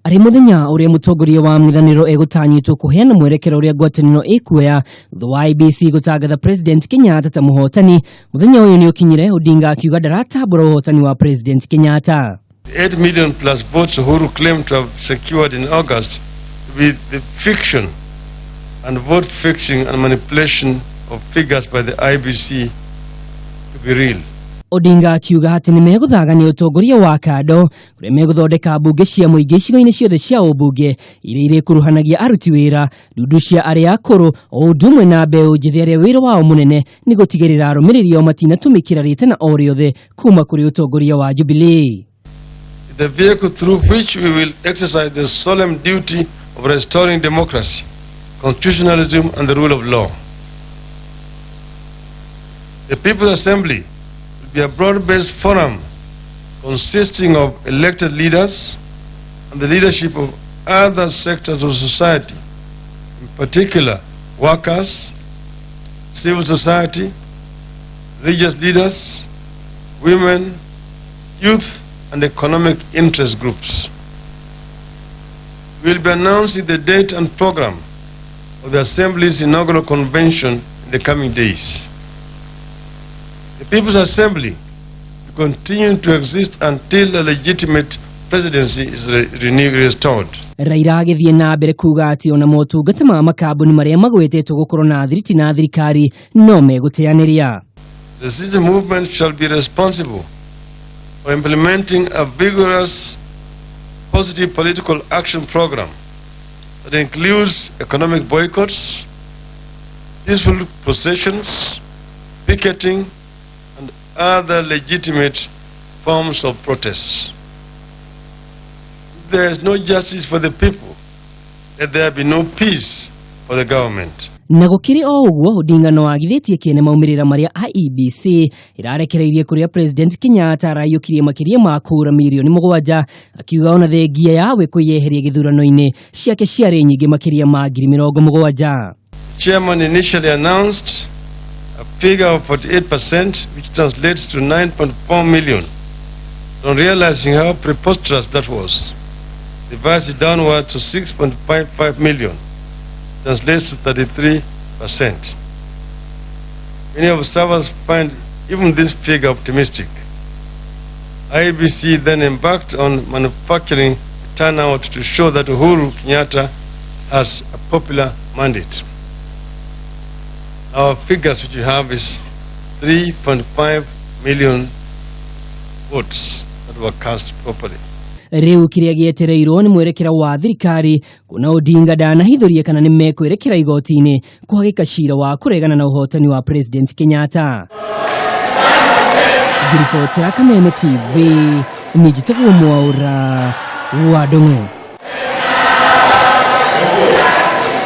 Arĩ mũthenya ũrĩa mũtongoria wa mũng'ethanĩro egũtanyĩtwo kũheana mwerekera ũrĩa ngwatanĩro ĩkuoya thutha wa IEBC gũtangatha President Kenyatta ta mũhotani. Mũthenya ũyũ nĩ ũkinyire, Odinga akiuga ndaratambũra ũhotani wa President Kenyatta. 8 million plus votes Uhuru claimed to have secured in August with the fiction and vote fixing and manipulation of figures by the IEBC to be real. Odinga akiuga atĩ nĩ megũthagania ũtongoria wa kando kũrĩa megũthondeka mbunge cia mũingĩ icigo-inĩ ciothe cia ũmbunge iria irĩkuruhanagia aruti wĩra, ndundu cia arĩa akũrũ, o ũndũ ũmwe na mbeũ njĩthĩ arĩa wĩra wao mũnene nĩ gũtigĩrĩra arũmĩrĩri ao matinatũmĩkĩra rĩtana o rĩothe kuma kũrĩ ũtongoria wa Jubilee. The vehicle through which we will exercise the solemn duty of restoring democracy, constitutionalism, and the rule of law. The People's Assembly will be a broad-based forum consisting of elected leaders and the leadership of other sectors of society, in particular workers, civil society, religious leaders, women, youth, and economic interest groups. We will be announcing the date and program of the Assembly's inaugural convention in the coming days. The People's Assembly will continue to exist until a legitimate presidency is restored. Raila agĩthiĩ na mbere kuga atĩ ona motungata ma makambuni marĩa magwetetwo gũkorwo na thiriti na thirikari no megũteanĩria. The citizen movement shall be responsible for implementing a vigorous, positive political action program that includes economic boycotts, peaceful processions, picketing, and other legitimate forms of protests. If there is no justice for the people, let there be no peace for the government. Na gũkĩrĩ o ũguo, Odinga no agithĩtie kĩene maumĩrĩra marĩa IEBC ĩrarekereirie kũrĩa President Kenyatta araiyũkirie makĩria ma kura mirioni 7, akiuga ona thengia yawe kwĩyeheria gĩthurano-inĩ ciake ciarĩ nyingĩ makĩria ma 70,000. Chairman initially announced a figure of 48%, which translates to 9.4 million. On realizing how preposterous that was, revised it downward to 6.55 million, translates to 33%. Many observers find even this figure optimistic. IEBC then embarked on manufacturing a turnout to show that Uhuru Kenyatta has a popular mandate. Our figures which we have is 3.5 million votes that were cast properly. Rĩu kĩrĩa gĩetereirwo nĩ mwerekera wa thirikari, kuona Odinga ndanahithũria kana nĩ mekwerekera igoti-inĩ kũhagĩka cira wa kũregana na ũhotani wa President Kenyatta. Ngiriboti ya Kameme TV, nĩ njĩtagwo Mwaũra wa Ndung'u.